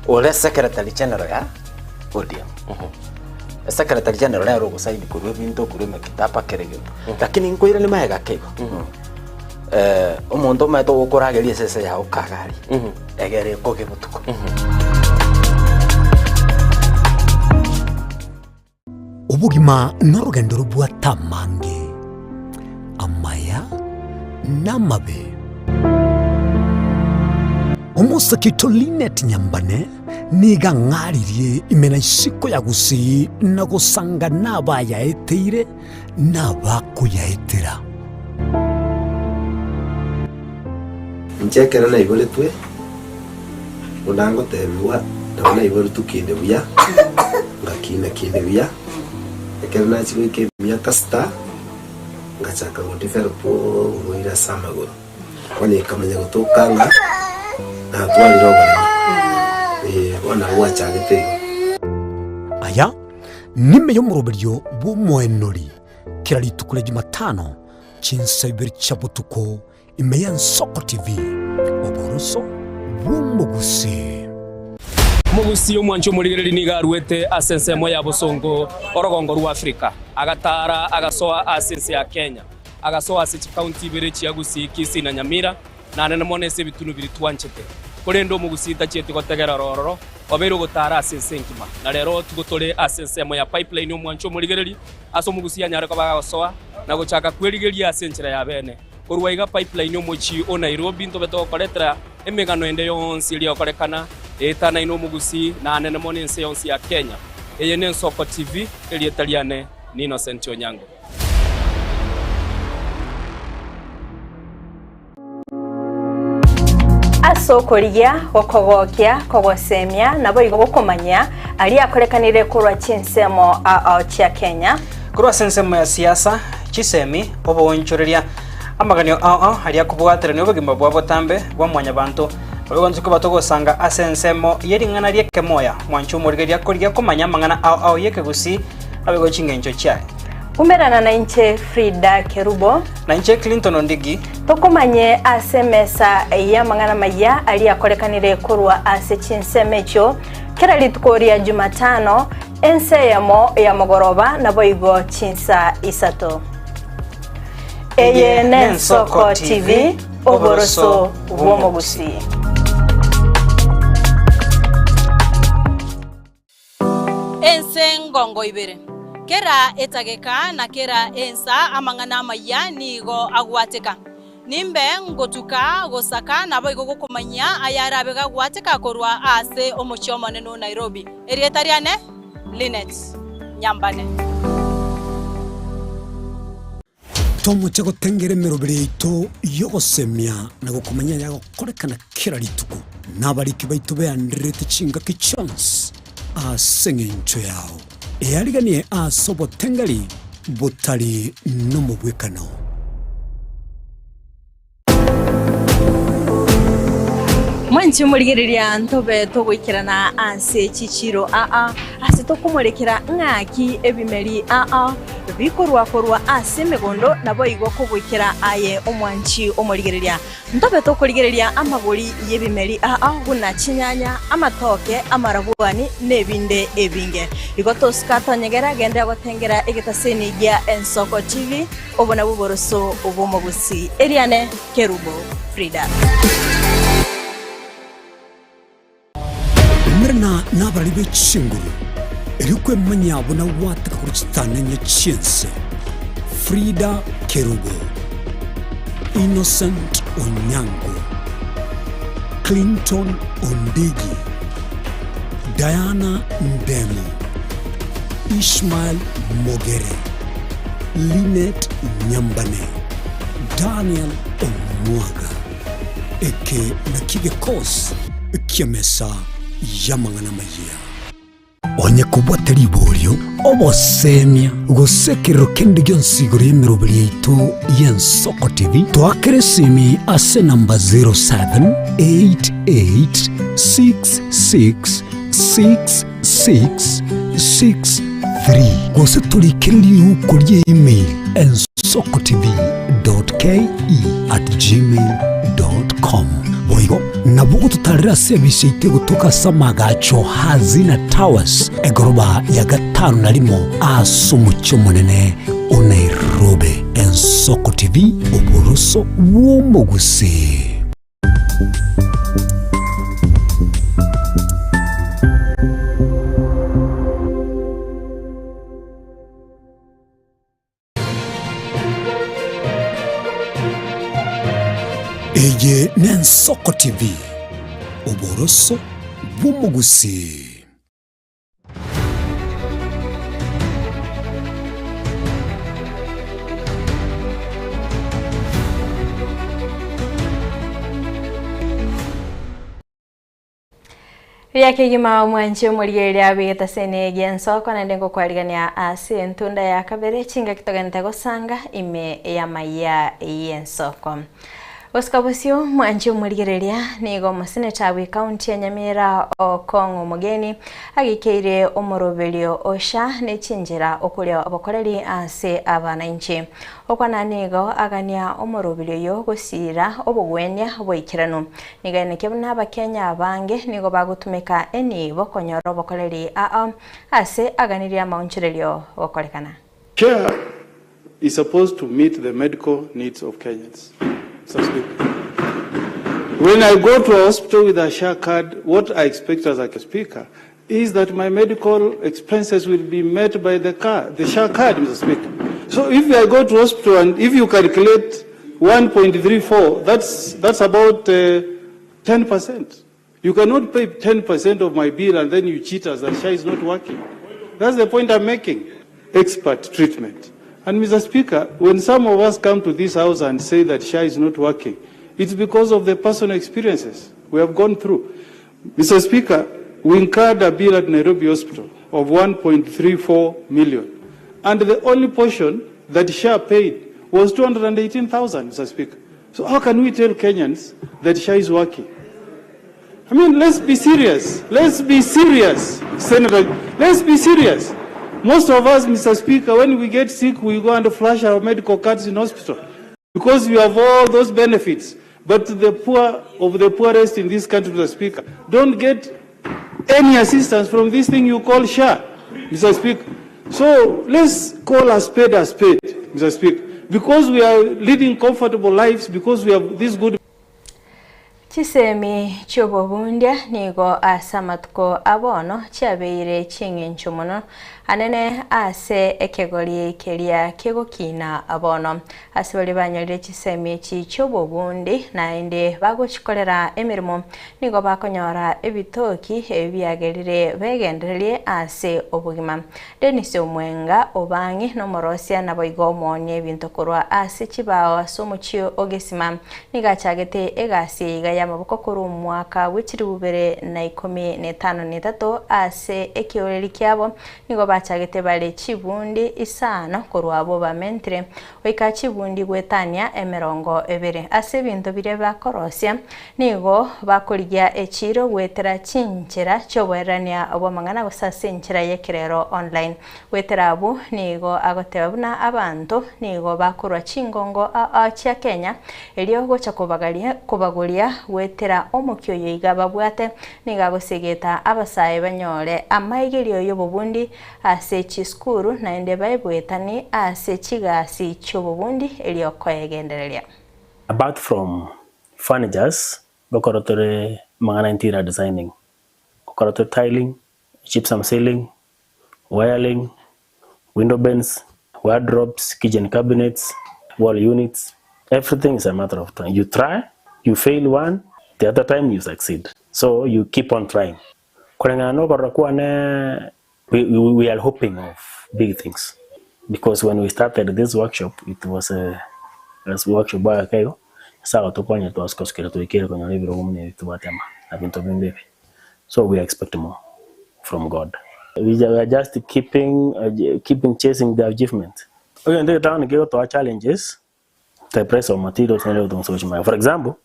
Ore secretary general ya ODM. Secretary general nere ogosaini korwa ebinto korwa emekitaba kere gento. Lakini nkoirani magega keigo. Eh, omonto omanyete ogokorageria esese yao kagari egere ekoge botuko. Obogima norogendo robwate amange, amaya na amabe. Omosake oito Linet Nyambane nigo ang'aririe ime na isiko ya Gusii na gosanga nabayaeteire na abakoyaetera. Inche ekero naiboretwe, buna ngotebigwa, nabo naiboretwe kinde buya, ngakina kinde buya, ekero nachia goika emiaka sita, ngachaka go develop oborwaire ase amagoro. Bono ekamanya gotoka ng'a natwarire oboremo, eh, bono nabo gwachagete igo. Aya nime y'omoroberio bw'omoenori kera rituko ria Jumatano chinsa ibere chia botuko ime y'Ensoko TV, oboroso bw'omogusii. Omogusii omwanchi omorigereri nigo aruete ase ensemo ya bosongo orogongo rwa Afrika, agataara agasoa ase ense ya Kenya, agasoa ase chikaunti ibere chia Gusii, Kisii na Nyamira, Naende mono ase ebitunu biria twanchete. Korende omogusii tachieti gotegera ororo, obeire ogotaara ase ense engima. Na rero tigo tore ase ensemo ya pipeline omwancho omorigereri, ase omogusii anyare koba agosoa na gochaka kwerigeria ase enchera ya bene. Korwa iga pipeline omochie o Nairobi ntobe togokoretera emegano ende yonsi eria egokorekana. Etanaine omogusii na anene mono ense yonsi ya Kenya. Eye n'Ensoko TV, erieta riane n'Innocent Onyango. Ase okorigia, gokogokia, kogosemia, naboigo gokomanyia aria akorekanire korwa chinsemo ao chia Kenya. Korwa ase ensemo ya siasa, chisemi, oboonchoreria, amaganio ao ao aria akobwaterania obogima bwa botambe bwa mwanyabanto, Boigo intwe koba togosanga ase ensemo ye ring'ana ri'ekemoya, mwanche omorigereria korigia komanya amang'ana ao ao y'ekegusii naboigo chingencho chiaye. Umerana nainche Frida Kerubo. Nainche Clinton Ondigi. Tokomanye ase emesa y'amang'ana amayia aria akorekanire korwa ase chinsemo echio kera rituko ria Jumatano, ensa eyemo ya mogoroba naboigo chinsa isato. Eye n'Ensoko TV, oboroso bw'omogusii. Ense ngongo ibere. Kera etageka na kera ensa amang'ana amayia nigo agwateka. Nimbe ngotuka gosaka naboigo gokomanyia ayarabe gagwateka korwa ase omochie omonene o Nairobi. Erieta riane Linet Nyambane. Tomoche gotengera emeroberi yaito y'ogosemia na gokomanya ayagokorekana kera rituko, na abariki baito beandererete chingaki chionsi ase engencho yao. Eariganie ase obotengeri botari nomobwekano. Mwanche morigereria ntobe togoikerana ase chichiiro aa, ase tokomorekera ng'aki ebimeri aa bikorwa korwa ase emegondo, naboigo kogoikera aye omwanchi omorigereria. Ntobe tokorigereria amagori y'ebimeri aa buna chinyanya, amatoke, amarabwani, na ebinde ebinge. Igo tosika tonyegera genderera gotengera egetaseni gia Ensoko TV. Obo nabwo oboroso bw'omogusii. Eriane Kerubo Frida. Umerana nabarari be chinguru, erio kwemanyia buna gwataka korwa chitananya chi'ense. Frida Kerubo, Innocent Onyango, Clinton Ondigi, Diana Ndemo, Ishmael Mogere, Linet Nyambane, Daniel Omwaga. Eke nakio egekosi ki'emesa y'amang'ana amayia. Onye kobwate riborio, obosemia, gose ekerero kende gionsi igoro y'emeroberi yaito y'Ensoko TV, toakere esimi ase enamba 0788666663 gose torikere riuko rie email ensokotv.ke@gmail.com. Boigo nabo ogototarera ase ebisi yaito egotoka ase amagacho Hazina Towers egoroba ya gatano na rimo ase omochie omonene o Nairobi. Ensoko TV, oboroso bw'omogusii. Eye n'Ensoko TV, oboroso bw'omogusii. Riria kegima omwanchi omorigereria bw'egetaseni gi'ensoko naende ngokwarigania ase entunda ya kabere chingaki togenete gosanga ime y'amayia y'ensoko. Gosika bosio mwanche omorigereria nigo omoseneta bw'ecounty ya Nyamira Okong'o Omogeni agikeire omoroberio o SHA ne chinchera okoria obokoreri ase abanainchi. Okwana nigo agania omoroberio oyo gosira obogwenia boikeranu. Nigo aenekia buna abakenya abange nigo bagotumeka enibo konyora obokoreri ao ase aganirie amaonchorerio gokorekana. Care is supposed to meet the medical needs of Kenyans. Mr. Speaker. When I go to a hospital with a SHA card, what I expect as a speaker is that my medical expenses will be met by the card, the SHA card, Mr. Speaker. So if I go to hospital and if you calculate 1.34, that's, that's about 10%. You cannot pay 10% of my bill and then you cheat us that SHA is not working. That's the point I'm making. Expert treatment. And Mr. Speaker, when some of us come to this house and say that SHA is not working, it's because of the personal experiences we have gone through. Mr. Speaker, we incurred a bill at Nairobi Hospital of 1.34 million. And the only portion that SHA paid was 218,000, Mr. Speaker. So how can we tell Kenyans that SHA is working? I mean, let's be serious. Let's be serious, Senator. Let's be serious. Most of us, Mr. Speaker, when we get sick, we go and flash our medical cards in hospital because we have all those benefits. But the poor of the poorest in this country, Mr. Speaker, don't get any assistance from this thing you call SHA, Mr. Speaker. So let's call a spade, Mr. Speaker. Because we are leading comfortable lives, because we have this good Chisemi chi'obobundia nigo ase amatuko a bono chiabeire chi'eng'encho mono anene ase ekegori keria kegokina bono. Ase baria banyorire chisemi echi chi'obobundi naende bagochikorera emeremo nigo bakonyora ebitoki ebi biagerire begendererie ase obogima. Dennis Omwenga obang'e nomorosia naboigo omoonia ebinto korwa ase chibao ase omochie o Gesima nigo achagete egasi eye iga y'amaboko korwa omwaka bwe chilifu bibere na ikomi na etano na etato ase ekeoreri kiabo nigo bachagete bare chibundi isano korwa abwo bamentire goika chibundi goetania emerongo ebere. Ase ebinto biria bakorosia nigo bakorigia echiro goetera chinchera chi'oboererania bw'amang'ana gose ase enchera y'ekerero online. Goetera abwo nigo agoteba buna abanto nigo bakorwa chingongo ao chia Kenya erio gocha kobagaria kobagoria goetera omokia oyo iga babwate nigo agosegeta abasae banyore amaigerio y'obobundi ase chisukuru naende baebwetani ase chigasi chi'obobundi erio koegendereria. Apart from furnitures, ngokora tore amang'ana interior designing, ngokora tore tiling, gypsum ceiling, wiring, window bends, wardrobes, kitchen cabinets, wall units, everything is a matter of time. You try, you fail one, the other time you succeed. So you keep on trying. Koreng'ana na okorora kwane we, we, we are hoping of big things because when we started this workshop it was a, a workshop bwagaka igo ase agotokonya twasukasukire twaikire konyora ebirogo buna ebi tobwate ama na binto binde ebi so we expect more from God. We are just keeping, keeping chasing the achievement. Egento egetang'ani kegotoa challenges the price of materials nere gotoa gochia magega. For example,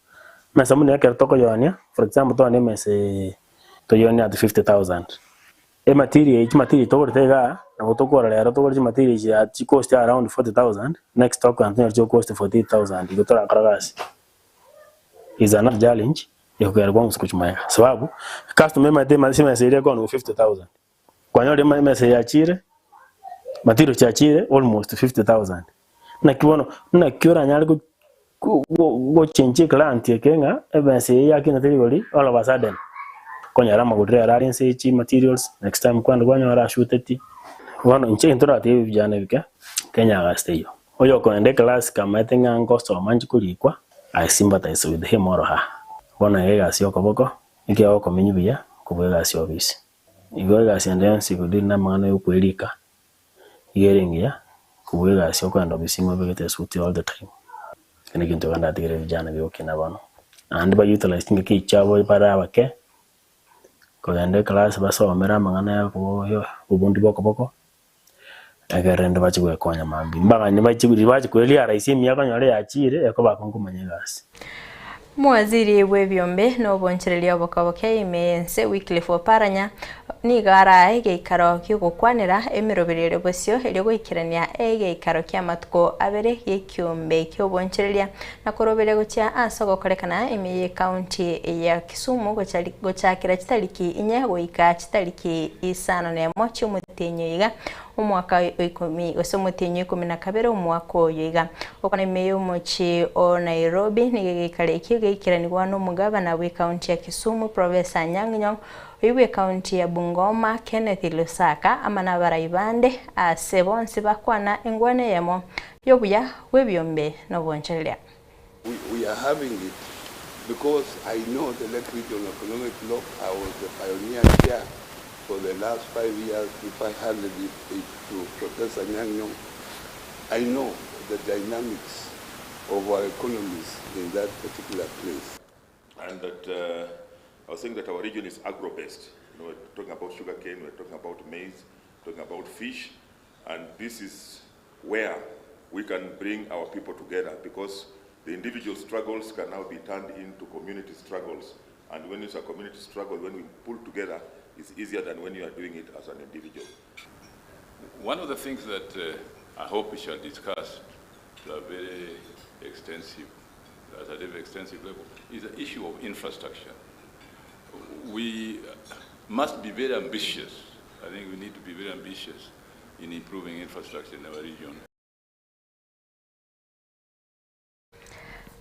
emesa buna ekero tokoyoonia, for example twane emesa toyoonie at 50,000. Ematerial chimaterial togorete igaa, nabo tokora rero togore chimaterial echi at chicost around 40,000, next tokogenda tonyore chigocost 48,000 igo torakora gasi. Is another challenge ekogera kwangusa gochia magega sababu, customer emanyete ase emesa eria ekoonia 50,000, kwanyorire emesa eye yachire, material chiachire almost 50,000. Naki bono, naki oranyare gochenchia eclient eke ng'a ebesa eye yakinete rigori all of a sudden, okonyora amagori rero are inse ye chimaterials, next time kwande kwanyora ashuteti. Bono inche egento ndatebie vijana ebike, Kenya agasi teiyo. Oyokogenda eclass kamaete ng'a ngosoma nchi korikwa, I sympathize with him or her. Bono iga egasi ya okoboko, ekiagera okomenya buya, kobua egasi ya ofisi. Igo egasi ende yonsi egodeal na amang'ana ya okwerika, iga ere engiya kobua egasi okogenda ofisi ng'a obegete esuti all the time. Ekio negento iga ndatigere vijana bigokina bono. Naende ba utilize chingaki echi chiabo bare abake, kogenda eclass basomere amang'ana ya obobundi bwa okoboko, ekero rende bache goekonya mambia. Mbaganye bache riria bache koerealize emiaka onyore yachire, ekoba akong'u komanya egasi. Omowaziri bw'ebiombe na obonchereria oboka-boke ime y'ense Wycliffe Oparanya nigo arae egeikaro gi'ogokwanera emeroberio ere bosio erio goikerania egeikaro ki'amatuko abere gi'ekiombe ki'obonchereria na koroberia gochia ase ogokorekana ime y'ecounty ya Kisumu gochakera chitariki inye goika chitariki isano nemo chi'omotienyi oyo iga Omwaka o ikomi, gose omotienyi o ikomi na kabere omwaka oyo iga. Okwana ime y'omochie o Nairobi nigo egeikaro ekio geikeranigwa n'omogabana bw'ecounty ya Kisumu Professor Anyang' Nyong'o, oyio bw'ecounty ya Bungoma Kenneth Lusaka ama nabarai bande ase bonsi bakwana engwana eyemo y'obuya bw'ebiombe nobonchoreria. We, we are having it Because I know the Lake Region Economic Bloc, I was the pioneer chair for the last 5 years before I handed it to Professor Anyang' Nyong'o. I know the dynamics of our economies in that particular place. And that I was saying that our region is agro-based. We're talking about sugarcane, we're talking about maize, talking about fish, and this is where we can bring our people together because the individual struggles can now be turned into community struggles. And when it's a community struggle, when we pull together, it's easier than when you are doing it as an individual. One of the things that I hope we shall discuss to a very extensive, at a very extensive level, is the issue of infrastructure. We must be very ambitious. I think we need to be very ambitious in improving infrastructure in our region.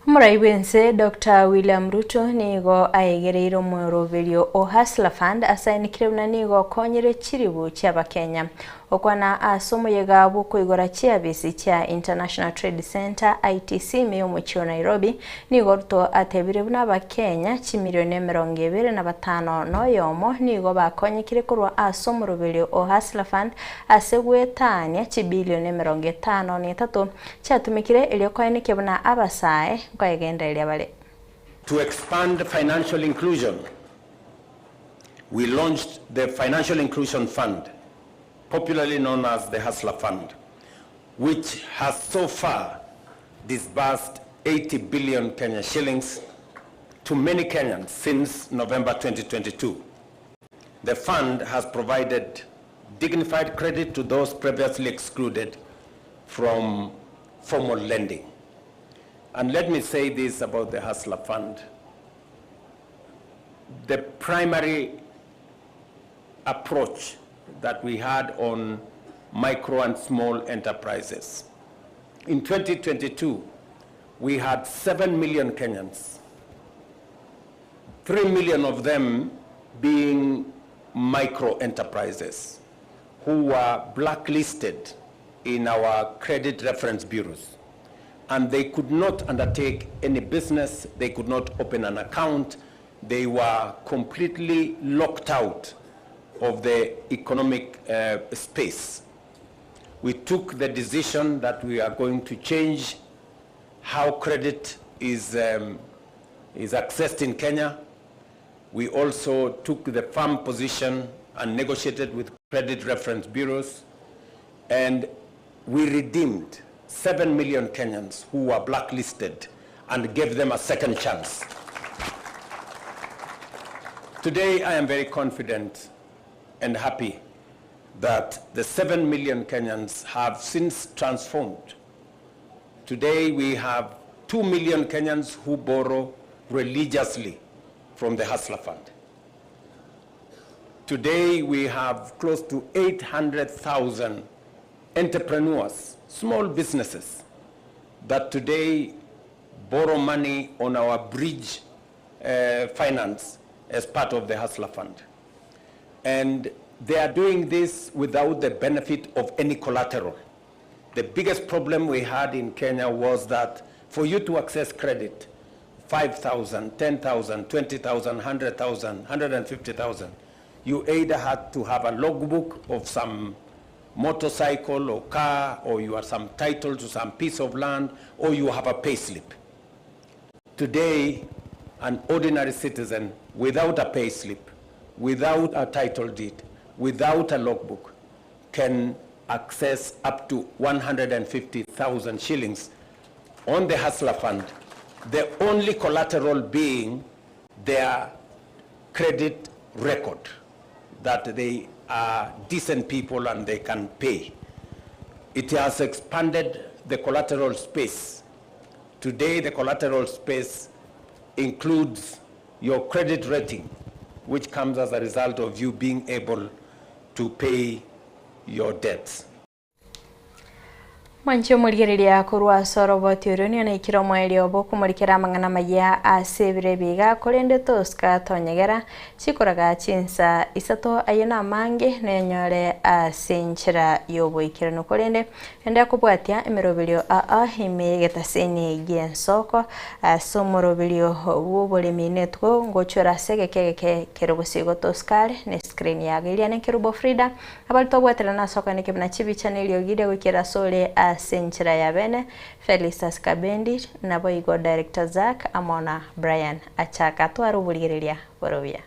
Omorai bwense Dr. William Ruto nigo aegereire omoroberio o Hustler Fund asaenikire buna nigo okonyire chiribu chi'Abakenya. Okwana ase omoyega bw'okoigora chiabisi chia International Trade Center ITC ime y'omochie o Nairobi nigo Ruto atebire buna Abakenya chimilioni 25 nigo bakonyekire korwa ase omoroberio o Hustler Fund ase gwetania chibilioni 53 chiatumikire erio koenekia buna abasae nkoegendereria bare. To expand financial inclusion, we launched the Financial Inclusion Fund, popularly known as the Hustler Fund, which has so far disbursed 80 billion Kenya shillings to many Kenyans since November 2022. The fund has provided dignified credit to those previously excluded from formal lending. And let me say this about the Hustler Fund. The primary approach that we had on micro and small enterprises. In 2022, we had 7 million Kenyans, 3 million of them being micro enterprises who were blacklisted in our credit reference bureaus. And they could not undertake any business, they could not open an account, they were completely locked out of the economic space. We took the decision that we are going to change how credit is accessed in Kenya. We also took the firm position and negotiated with credit reference bureaus, and we redeemed 7 million Kenyans who were blacklisted and gave them a second chance. Today, I am very confident and happy that the 7 million Kenyans have since transformed. Today, we have 2 million Kenyans who borrow religiously from the Hustler Fund. Today, we have close to 800,000 entrepreneurs, small businesses, that today borrow money on our bridge finance as part of the Hustler Fund. And they are doing this without the benefit of any collateral. The biggest problem we had in Kenya was that for you to access credit, 5,000, 10,000, 20,000, 100,000, 150,000, you either had to have a logbook of some motorcycle or car, or you have some title to some piece of land, or you have a pay slip. Today, an ordinary citizen without a pay slip, without a title deed, without a logbook, can access up to 150,000 shillings on the Hustler Fund, the only collateral being their credit record, that they are decent people and they can pay. It has expanded the collateral space. Today, the collateral space includes your credit rating, which comes as a result of you being able to pay your debts. Mwanche omorigereria korwa ase oroboti oria nigo naikire omoerio bw'okomorikera amang'ana amaya ase ebiro ebi iga, korende tosika tonyegera chikoraga chinsa isato ayio namange noyanyore ase enchera y'oboikeranu. Korende ende akobwatia emeroberio aa ime y'egetaseni gi'ensoko ase omoroberio bw'oboremi netugo ngochwera ase egeka egeke kere bosio tosika are ne screen yago eria nekerubo Frida Abare tobwaterana ase okoeneka buna chibicha na eriogi riria goikera asore ase enchera ya bene, Felistus Kabendi, naboigo Director Zack amo na Brian Achaka. Tware oborigereria bore obuya.